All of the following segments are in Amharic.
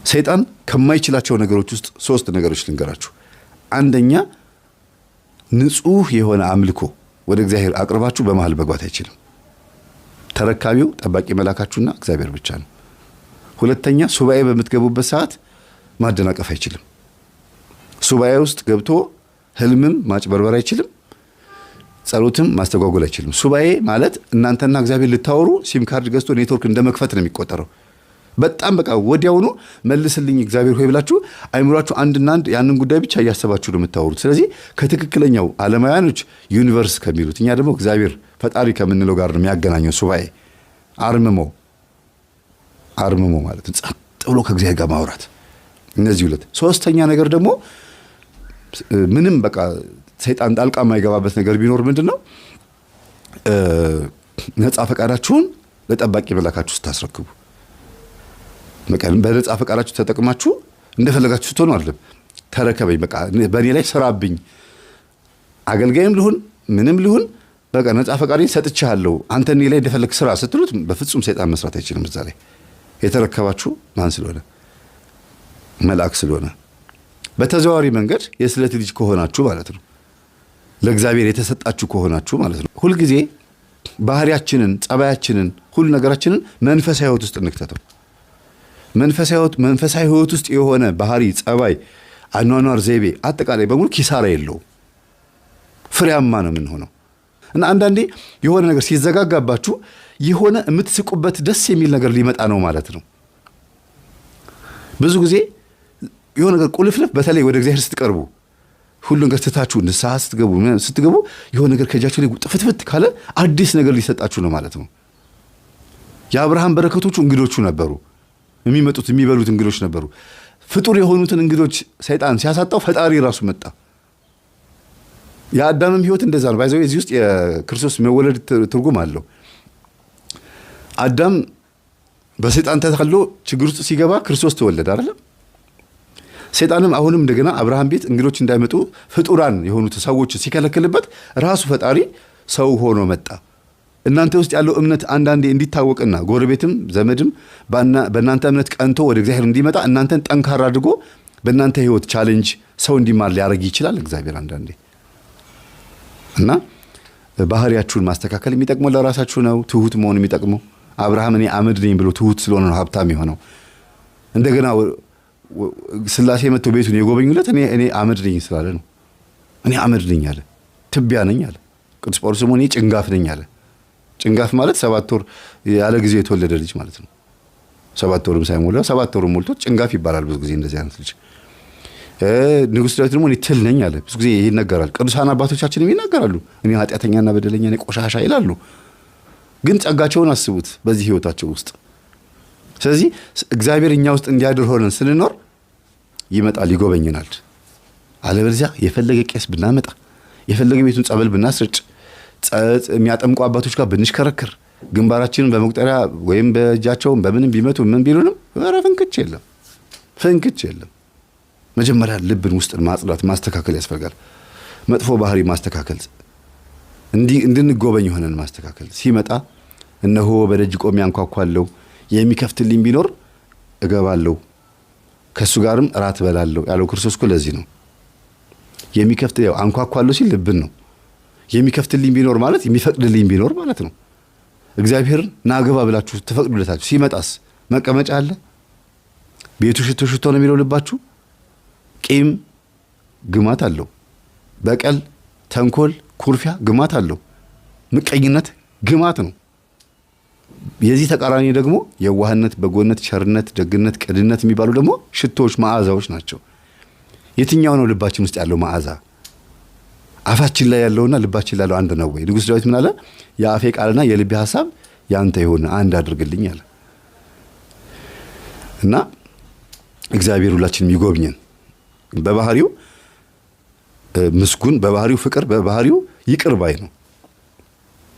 ሰይጣን ከማይችላቸው ነገሮች ውስጥ ሶስት ነገሮች ልንገራችሁ። አንደኛ፣ ንጹህ የሆነ አምልኮ ወደ እግዚአብሔር አቅርባችሁ በመሃል መግባት አይችልም። ተረካቢው ጠባቂ መላካችሁና እግዚአብሔር ብቻ ነው። ሁለተኛ፣ ሱባኤ በምትገቡበት ሰዓት ማደናቀፍ አይችልም። ሱባኤ ውስጥ ገብቶ ህልምም ማጭበርበር አይችልም። ጸሎትም ማስተጓጎል አይችልም። ሱባኤ ማለት እናንተና እግዚአብሔር ልታወሩ ሲም ካርድ ገዝቶ ኔትወርክ እንደ መክፈት ነው የሚቆጠረው። በጣም በቃ ወዲያውኑ መልስልኝ እግዚአብሔር ሆይ ብላችሁ አይምሯችሁ አንድና አንድ ያንን ጉዳይ ብቻ እያሰባችሁ ነው የምታወሩት። ስለዚህ ከትክክለኛው ዓለማውያኖች universe ከሚሉት፣ እኛ ደግሞ እግዚአብሔር ፈጣሪ ከምንለው ጋር ነው የሚያገናኘው ሱባኤ። አርምሞ፣ አርምሞ ማለት ጸጥ ብሎ ከእግዚአብሔር ጋር ማውራት። እነዚህ ሁለት። ሶስተኛ ነገር ደግሞ ምንም በቃ ሰይጣን ጣልቃ የማይገባበት ነገር ቢኖር ምንድን ነው? ነፃ ፈቃዳችሁን ለጠባቂ መላካችሁ ስታስረክቡ፣ በነፃ ፈቃዳችሁ ተጠቅማችሁ እንደፈለጋችሁ ስትሆኑ አይደለም። ተረከበኝ፣ በቃ በእኔ ላይ ስራብኝ፣ አገልጋይም ልሁን ምንም ልሁን፣ በቃ ነፃ ፈቃዴን ሰጥቼሃለሁ፣ አንተ እኔ ላይ እንደፈለግ ስራ ስትሉት በፍጹም ሰይጣን መስራት አይችልም። እዛ ላይ የተረከባችሁ ማን ስለሆነ? መልአክ ስለሆነ፣ በተዘዋዋሪ መንገድ የስለት ልጅ ከሆናችሁ ማለት ነው። ለእግዚአብሔር የተሰጣችሁ ከሆናችሁ ማለት ነው። ሁልጊዜ ባህሪያችንን፣ ጸባያችንን፣ ሁሉ ነገራችንን መንፈሳዊ ሕይወት ውስጥ እንክተተው። መንፈሳዊ ሕይወት ውስጥ የሆነ ባህሪ፣ ጸባይ፣ አኗኗር ዘይቤ አጠቃላይ በሙሉ ኪሳራ የለውም፣ ፍሬያማ ነው የምንሆነው። እና አንዳንዴ የሆነ ነገር ሲዘጋጋባችሁ የሆነ የምትስቁበት ደስ የሚል ነገር ሊመጣ ነው ማለት ነው። ብዙ ጊዜ የሆነ ነገር ቁልፍልፍ፣ በተለይ ወደ እግዚአብሔር ስትቀርቡ፣ ሁሉ ነገር ትታችሁ ንስሐ ስትገቡ የሆነ ነገር ከእጃችሁ ላይ ጥፍትፍት ካለ አዲስ ነገር ሊሰጣችሁ ነው ማለት ነው። የአብርሃም በረከቶቹ እንግዶቹ ነበሩ። የሚመጡት የሚበሉት እንግዶች ነበሩ። ፍጡር የሆኑትን እንግዶች ሰይጣን ሲያሳጣው ፈጣሪ ራሱ መጣ። የአዳምም ሕይወት እንደዛ ነው። By the way፣ እዚህ ውስጥ የክርስቶስ መወለድ ትርጉም አለው። አዳም በሰይጣን ተታሎ ችግር ውስጥ ሲገባ ክርስቶስ ተወለደ አይደለም? ሰይጣንም አሁንም እንደገና አብርሃም ቤት እንግዶች እንዳይመጡ ፍጡራን የሆኑት ሰዎች ሲከለክልበት ራሱ ፈጣሪ ሰው ሆኖ መጣ። እናንተ ውስጥ ያለው እምነት አንዳንዴ እንዲታወቅና ጎረቤትም ዘመድም በእናንተ እምነት ቀንቶ ወደ እግዚአብሔር እንዲመጣ እናንተን ጠንካራ አድርጎ በእናንተ ሕይወት challenge ሰው እንዲማር ሊያደርግ ይችላል እግዚአብሔር አንዳንዴ። እና ባህሪያችሁን ማስተካከል የሚጠቅመው ለራሳችሁ ነው። ትሁት መሆን የሚጠቅመው፣ አብርሃም እኔ አመድ ነኝ ብሎ ትሁት ስለሆነ ነው ሀብታም የሆነው። እንደገና ስላሴ መጥቶ ቤቱን የጎበኙለት እኔ አመድ ነኝ ስላለ ነው። እኔ አመድ ነኝ አለ፣ ትቢያ ነኝ አለ። ቅዱስ ጳውሎስ ደግሞ እኔ ጭንጋፍ ነኝ አለ። ጭንጋፍ ማለት 7 ወር ያለ ጊዜ የተወለደ ልጅ ማለት ነው። 7 ወርም ሳይሞላ፣ 7 ወርም ሞልቶት ጭንጋፍ ይባላል ብዙ ጊዜ እንደዚህ አይነት ልጅ። ንጉሥ ዳዊት ደግሞ እኔ ትል ነኝ አለ። ብዙ ጊዜ ይነገራል። ቅዱሳን አባቶቻችንም ይናገራሉ። እኔ ኃጢአተኛና በደለኛ፣ እኔ ቆሻሻ ይላሉ። ግን ጸጋቸውን አስቡት በዚህ ህይወታቸው ውስጥ። ስለዚህ እግዚአብሔር እኛ ውስጥ እንዲያድር ሆነን ስንኖር ይመጣል፣ ይጎበኘናል። አለበለዚያ የፈለገ ቄስ ብናመጣ፣ የፈለገ ቤቱን ጸበል ብናስርጭ፣ የሚያጠምቁ አባቶች ጋር ብንሽከረክር፣ ግንባራችንን በመቁጠሪያ ወይም በእጃቸውን በምንም ቢመቱ ምን ቢሉንም ኧረ ፍንክች የለም፣ ፍንክች የለም። መጀመሪያ ልብን ውስጥን ማጽዳት ማስተካከል ያስፈልጋል። መጥፎ ባህሪ ማስተካከል፣ እንዲህ እንድንጎበኝ ሆነን ማስተካከል። ሲመጣ እነሆ በደጅ ቆሜ አንኳኳለሁ፣ የሚከፍትልኝ ቢኖር እገባለሁ፣ ከእሱ ጋርም እራት እበላለሁ ያለው ክርስቶስ እኮ ለዚህ ነው። የሚከፍት፣ ያው አንኳኳለሁ ሲል ልብን ነው። የሚከፍትልኝ ቢኖር ማለት የሚፈቅድልኝ ቢኖር ማለት ነው። እግዚአብሔርን ናግባ ብላችሁ ትፈቅዱለታችሁ። ሲመጣስ መቀመጫ አለ? ቤቱ ሽቶ ሽቶ ነው የሚለው ልባችሁ። ቂም ግማት አለው። በቀል፣ ተንኮል፣ ኩርፊያ ግማት አለው። ምቀኝነት ግማት ነው። የዚህ ተቃራኒ ደግሞ የዋህነት፣ በጎነት፣ ቸርነት፣ ደግነት፣ ቅንነት የሚባሉ ደግሞ ሽቶዎች፣ መዓዛዎች ናቸው። የትኛው ነው ልባችን ውስጥ ያለው መዓዛ? አፋችን ላይ ያለውና ልባችን ላይ ያለው አንድ ነው ወይ? ንጉሥ ዳዊት ምን አለ? የአፌ ቃልና የልቤ ሀሳብ ያንተ ይሁን፣ አንድ አድርግልኝ አለ። እና እግዚአብሔር ሁላችንም ይጎብኘን። በባህሪው ምስጉን፣ በባህሪው ፍቅር፣ በባህሪው ይቅር ባይ ነው።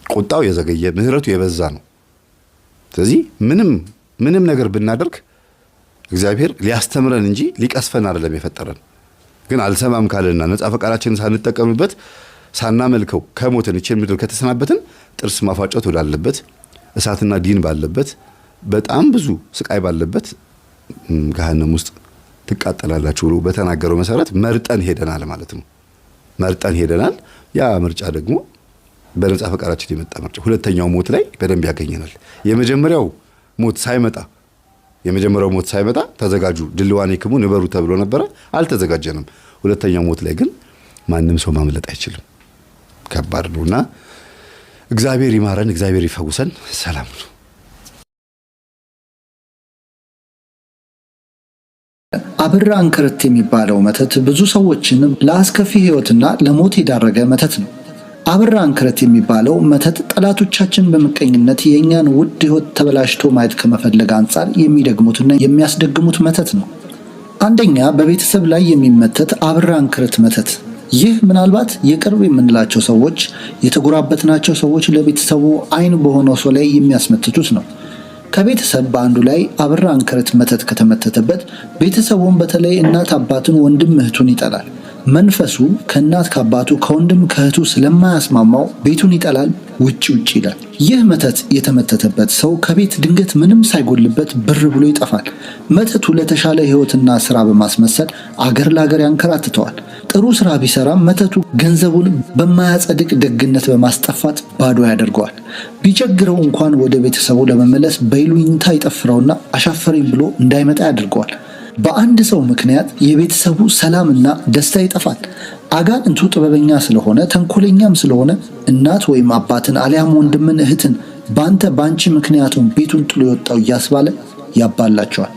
ቁጣው የዘገየ ምሕረቱ የበዛ ነው። ስለዚህ ምንም ምንም ነገር ብናደርግ እግዚአብሔር ሊያስተምረን እንጂ ሊቀስፈን አይደለም የፈጠረን። ግን አልሰማም ካለና ነጻ ፈቃዳችንን ሳንጠቀምበት ሳናመልከው ከሞትን፣ ይችን ምድር ከተሰናበትን፣ ጥርስ ማፋጨት ወዳለበት፣ እሳትና ዲን ባለበት፣ በጣም ብዙ ስቃይ ባለበት ገሃነም ውስጥ ትቃጠላላችሁ ብሎ በተናገረው መሰረት መርጠን ሄደናል ማለት ነው። መርጠን ሄደናል። ያ ምርጫ ደግሞ በነጻ ፈቃዳችን የመጣ ምርጫ ሁለተኛው ሞት ላይ በደንብ ያገኘናል። ሞት ሳይመጣ የመጀመሪያው ሞት ሳይመጣ ተዘጋጁ፣ ድልዋኔክሙ ንበሩ ተብሎ ነበረ። አልተዘጋጀንም። ሁለተኛው ሞት ላይ ግን ማንም ሰው ማምለጥ አይችልም። ከባድ ነውና እግዚአብሔር ይማረን፣ እግዚአብሔር ይፈውሰን። ሰላም ነው። አበራ አንክርት የሚባለው መተት ብዙ ሰዎችን ለአስከፊ ሕይወትና ለሞት የዳረገ መተት ነው። አበራ አንክርት የሚባለው መተት ጠላቶቻችን በምቀኝነት የእኛን ውድ ሕይወት ተበላሽቶ ማየት ከመፈለግ አንጻር የሚደግሙትና የሚያስደግሙት መተት ነው። አንደኛ፣ በቤተሰብ ላይ የሚመተት አበራ አንክርት መተት። ይህ ምናልባት የቅርብ የምንላቸው ሰዎች፣ የተጎራበትናቸው ሰዎች ለቤተሰቡ አይን በሆነው ሰው ላይ የሚያስመትቱት ነው። ከቤተሰብ በአንዱ ላይ አበራ አንክርት መተት ከተመተተበት ቤተሰቡን በተለይ እናት አባቱን፣ ወንድም እህቱን ይጠላል። መንፈሱ ከእናት ከአባቱ ከወንድም ከእህቱ ስለማያስማማው ቤቱን ይጠላል፣ ውጭ ውጭ ይላል። ይህ መተት የተመተተበት ሰው ከቤት ድንገት ምንም ሳይጎልበት ብር ብሎ ይጠፋል። መተቱ ለተሻለ ሕይወትና ስራ በማስመሰል አገር ለአገር ያንከራትተዋል። ጥሩ ስራ ቢሰራም መተቱ ገንዘቡን በማያጸድቅ ደግነት በማስጠፋት ባዶ ያደርገዋል። ቢቸግረው እንኳን ወደ ቤተሰቡ ለመመለስ በይሉኝታ ይጠፍረውና አሻፈረኝ ብሎ እንዳይመጣ ያደርገዋል። በአንድ ሰው ምክንያት የቤተሰቡ ሰላምና ደስታ ይጠፋል። አጋንንቱ ጥበበኛ ስለሆነ ተንኮለኛም ስለሆነ እናት ወይም አባትን አሊያም ወንድምን እህትን በአንተ በአንቺ ምክንያቱም ቤቱን ጥሎ የወጣው እያስባለ ያባላቸዋል።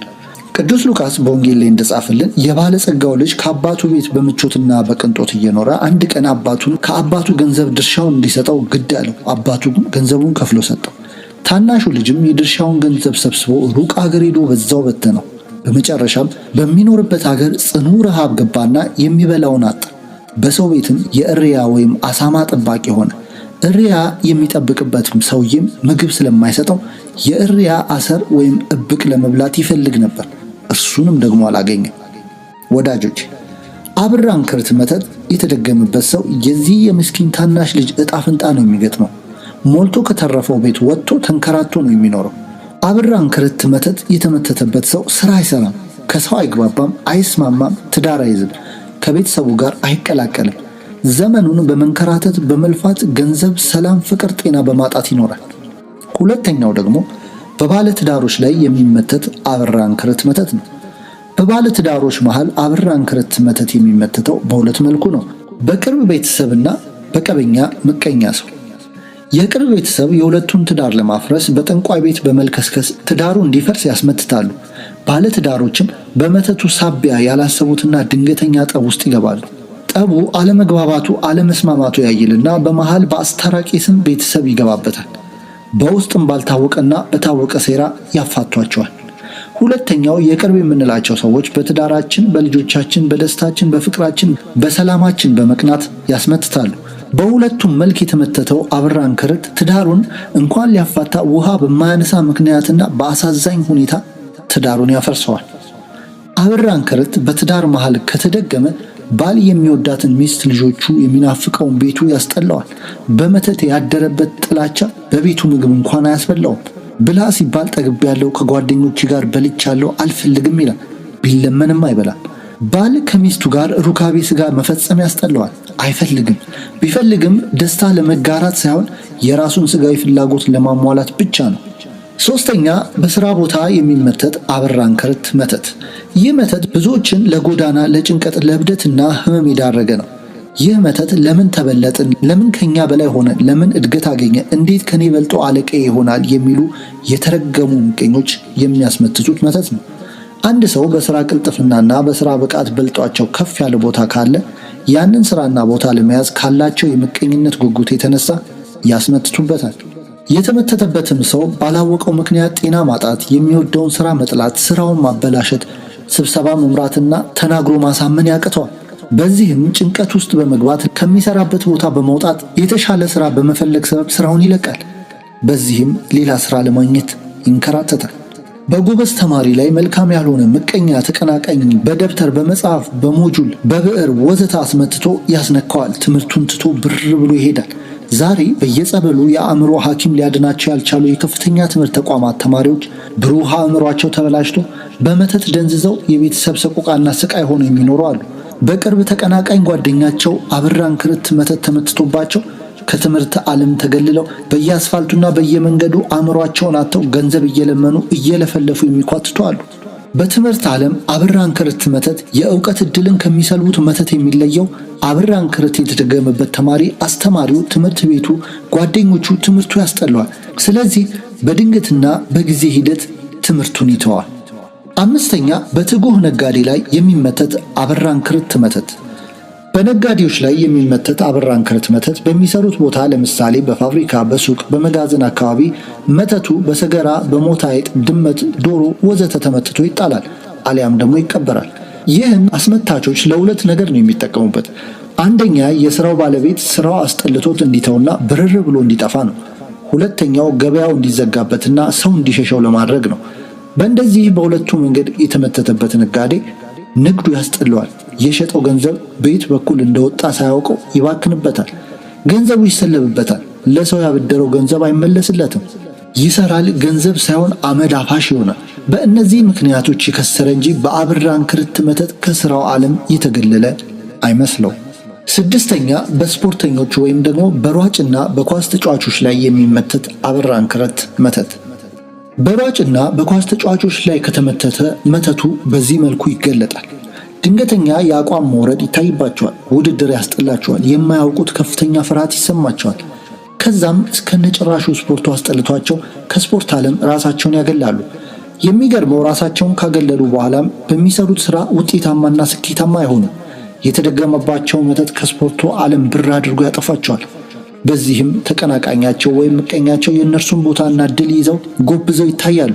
ቅዱስ ሉቃስ በወንጌል ላይ እንደጻፈልን የባለጸጋው ልጅ ከአባቱ ቤት በምቾትና በቅንጦት እየኖረ አንድ ቀን አባቱን ከአባቱ ገንዘብ ድርሻውን እንዲሰጠው ግድ አለው። አባቱ ግን ገንዘቡን ከፍሎ ሰጠው። ታናሹ ልጅም የድርሻውን ገንዘብ ሰብስቦ ሩቅ አገር ሄዶ በዛው በተነው። በመጨረሻም በሚኖርበት ሀገር ጽኑ ረሃብ ገባና የሚበላውን አጣ። በሰው ቤትም የእሪያ ወይም አሳማ ጠባቂ ሆነ። እሪያ የሚጠብቅበትም ሰውዬም ምግብ ስለማይሰጠው የእሪያ አሰር ወይም እብቅ ለመብላት ይፈልግ ነበር። እርሱንም ደግሞ አላገኘም። ወዳጆች፣ አበራ አንክርት መተት የተደገመበት ሰው የዚህ የምስኪን ታናሽ ልጅ እጣ ፈንታ ነው የሚገጥመው። ሞልቶ ከተረፈው ቤት ወጥቶ ተንከራቶ ነው የሚኖረው። አበራ አንክርት መተት የተመተተበት ሰው ስራ አይሰራም፣ ከሰው አይግባባም፣ አይስማማም፣ ትዳር አይዝም፣ ከቤተሰቡ ጋር አይቀላቀልም። ዘመኑን በመንከራተት በመልፋት ገንዘብ፣ ሰላም፣ ፍቅር፣ ጤና በማጣት ይኖራል። ሁለተኛው ደግሞ በባለ ትዳሮች ላይ የሚመተት አበራ አንክርት መተት ነው። በባለ ትዳሮች መሃል አበራ አንክርት መተት የሚመተተው በሁለት መልኩ ነው። በቅርብ ቤተሰብና በቀበኛ ምቀኛ ሰው። የቅርብ ቤተሰብ የሁለቱን ትዳር ለማፍረስ በጠንቋይ ቤት በመልከስከስ ትዳሩ እንዲፈርስ ያስመትታሉ። ባለ ትዳሮችም በመተቱ ሳቢያ ያላሰቡትና ድንገተኛ ጠብ ውስጥ ይገባሉ። ጠቡ አለመግባባቱ፣ አለመስማማቱ ያይልና በመሃል በአስታራቂ ስም ቤተሰብ ይገባበታል። በውስጥም ባልታወቀና በታወቀ ሴራ ያፋቷቸዋል። ሁለተኛው የቅርብ የምንላቸው ሰዎች በትዳራችን፣ በልጆቻችን፣ በደስታችን፣ በፍቅራችን፣ በሰላማችን በመቅናት ያስመትታሉ። በሁለቱም መልክ የተመተተው አበራ አንክርት ትዳሩን እንኳን ሊያፋታ ውሃ በማያነሳ ምክንያትና በአሳዛኝ ሁኔታ ትዳሩን ያፈርሰዋል። አበራ አንክርት በትዳር መሃል ከተደገመ ባል የሚወዳትን ሚስት፣ ልጆቹ የሚናፍቀውን ቤቱ ያስጠላዋል። በመተት ያደረበት ጥላቻ በቤቱ ምግብ እንኳን አያስበላውም። ብላ ሲባል ጠግቤያለሁ፣ ከጓደኞች ጋር በልቻለሁ፣ አልፈልግም ይላል። ቢለመንም አይበላም። ባል ከሚስቱ ጋር ሩካቤ ስጋ መፈጸም ያስጠላዋል፣ አይፈልግም። ቢፈልግም ደስታ ለመጋራት ሳይሆን የራሱን ስጋዊ ፍላጎት ለማሟላት ብቻ ነው። ሶስተኛ፣ በስራ ቦታ የሚመተት አበራ አንክርት መተት። ይህ መተት ብዙዎችን ለጎዳና፣ ለጭንቀት፣ ለእብደትና ህመም የዳረገ ነው። ይህ መተት ለምን ተበለጥን፣ ለምን ከኛ በላይ ሆነ፣ ለምን እድገት አገኘ፣ እንዴት ከኔ በልጦ አለቃ ይሆናል የሚሉ የተረገሙ ምቀኞች የሚያስመትቱት መተት ነው። አንድ ሰው በስራ ቅልጥፍናና በስራ ብቃት በልጧቸው ከፍ ያለ ቦታ ካለ ያንን ስራና ቦታ ለመያዝ ካላቸው የምቀኝነት ጉጉት የተነሳ ያስመትቱበታል። የተመተተበትም ሰው ባላወቀው ምክንያት ጤና ማጣት፣ የሚወደውን ስራ መጥላት፣ ስራውን ማበላሸት፣ ስብሰባ መምራትና ተናግሮ ማሳመን ያቅተዋል። በዚህም ጭንቀት ውስጥ በመግባት ከሚሰራበት ቦታ በመውጣት የተሻለ ስራ በመፈለግ ሰበብ ስራውን ይለቃል። በዚህም ሌላ ስራ ለማግኘት ይንከራተታል። በጎበዝ ተማሪ ላይ መልካም ያልሆነ ምቀኛ ተቀናቃኝ በደብተር፣ በመጽሐፍ፣ በሞጁል፣ በብዕር ወዘተ አስመትቶ ያስነካዋል። ትምህርቱን ትቶ ብር ብሎ ይሄዳል። ዛሬ በየጸበሉ የአእምሮ ሐኪም ሊያድናቸው ያልቻሉ የከፍተኛ ትምህርት ተቋማት ተማሪዎች ብሩህ አእምሯቸው ተበላሽቶ በመተት ደንዝዘው የቤተሰብ ሰቆቃና ስቃይ ሆነው የሚኖሩ አሉ። በቅርብ ተቀናቃኝ ጓደኛቸው አብራ እንክርት መተት ተመትቶባቸው ከትምህርት ዓለም ተገልለው በየአስፋልቱና በየመንገዱ አእምሯቸውን አጥተው ገንዘብ እየለመኑ እየለፈለፉ የሚኳትቱ አሉ። በትምህርት ዓለም አብራ እንክርት መተት የእውቀት ዕድልን ከሚሰልቡት መተት የሚለየው አብራ እንክርት የተደገመበት ተማሪ አስተማሪው፣ ትምህርት ቤቱ፣ ጓደኞቹ፣ ትምህርቱ ያስጠላዋል። ስለዚህ በድንገትና በጊዜ ሂደት ትምህርቱን ይተዋል። አምስተኛ፣ በትጉህ ነጋዴ ላይ የሚመተት አብራ እንክርት መተት። በነጋዴዎች ላይ የሚመተት አብራ እንክርት መተት በሚሰሩት ቦታ ለምሳሌ በፋብሪካ፣ በሱቅ፣ በመጋዘን አካባቢ መተቱ በሰገራ፣ በሞት አይጥ፣ ድመት፣ ዶሮ ወዘተ ተመትቶ ይጣላል አሊያም ደግሞ ይቀበራል። ይህን አስመታቾች ለሁለት ነገር ነው የሚጠቀሙበት። አንደኛ የስራው ባለቤት ስራው አስጠልቶት እንዲተውና ብርር ብሎ እንዲጠፋ ነው። ሁለተኛው ገበያው እንዲዘጋበትና ሰው እንዲሸሸው ለማድረግ ነው። በእንደዚህ በሁለቱ መንገድ የተመተተበት ነጋዴ ንግዱ ያስጠላዋል። የሸጠው ገንዘብ በየት በኩል እንደወጣ ሳያውቀው ይባክንበታል። ገንዘቡ ይሰለብበታል። ለሰው ያበደረው ገንዘብ አይመለስለትም። ይሰራል፣ ገንዘብ ሳይሆን አመድ አፋሽ ይሆናል። በእነዚህ ምክንያቶች የከሰረ እንጂ በአብራ እንክርት መተት ከስራው ዓለም የተገለለ አይመስለው። ስድስተኛ፣ በስፖርተኞች ወይም ደግሞ በሯጭና በኳስ ተጫዋቾች ላይ የሚመተት አብራ እንክርት መተት። በሯጭና በኳስ ተጫዋቾች ላይ ከተመተተ መተቱ በዚህ መልኩ ይገለጣል። ድንገተኛ የአቋም መውረድ ይታይባቸዋል። ውድድር ያስጠላቸዋል። የማያውቁት ከፍተኛ ፍርሃት ይሰማቸዋል። ከዛም እስከነጭራሹ ስፖርቱ አስጠልቷቸው ከስፖርት ዓለም ራሳቸውን ያገላሉ። የሚገርመው ራሳቸውን ካገለሉ በኋላም በሚሰሩት ስራ ውጤታማና ስኬታማ አይሆኑም። የተደገመባቸው መተት ከስፖርቱ ዓለም ብር አድርጎ ያጠፋቸዋል። በዚህም ተቀናቃኛቸው ወይም ምቀኛቸው የእነርሱን ቦታና ድል ይዘው ጎብዘው ይታያሉ።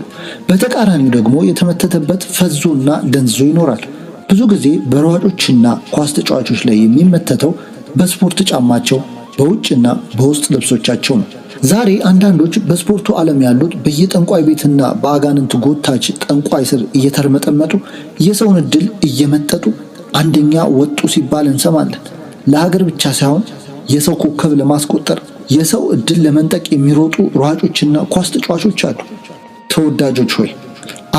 በተቃራኒው ደግሞ የተመተተበት ፈዞና ደንዝዞ ይኖራል። ብዙ ጊዜ በሯጮችና ኳስ ተጫዋቾች ላይ የሚመተተው በስፖርት ጫማቸው፣ በውጭና በውስጥ ልብሶቻቸው ነው። ዛሬ አንዳንዶች በስፖርቱ ዓለም ያሉት በየጠንቋይ ቤትና በአጋንንት ጎታች ጠንቋይ ስር እየተርመጠመጡ የሰውን ዕድል እየመጠጡ አንደኛ ወጡ ሲባል እንሰማለን። ለሀገር ብቻ ሳይሆን የሰው ኮከብ ለማስቆጠር የሰው ዕድል ለመንጠቅ የሚሮጡ ሯጮችና ኳስ ተጫዋቾች አሉ። ተወዳጆች ሆይ፣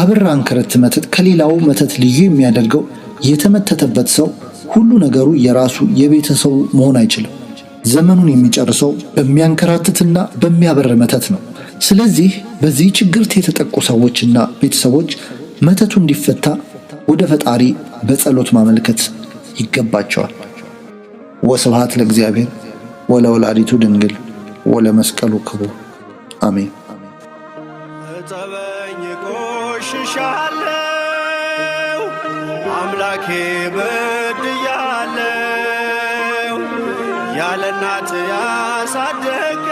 አብራ እንክርት መተት ከሌላው መተት ልዩ የሚያደርገው የተመተተበት ሰው ሁሉ ነገሩ የራሱ የቤተሰቡ መሆን አይችልም። ዘመኑን የሚጨርሰው በሚያንከራትትና በሚያበር መተት ነው። ስለዚህ በዚህ ችግር የተጠቁ ሰዎችና ቤተሰቦች መተቱ እንዲፈታ ወደ ፈጣሪ በጸሎት ማመልከት ይገባቸዋል። ወስብሐት ለእግዚአብሔር ወለወላዲቱ ድንግል ወለመስቀሉ ክቡር አሜን። እጠበኝ ቆሽሻለሁ፣ አምላኬ በድያለሁ፣ ያለ እናት ያሳደገኝ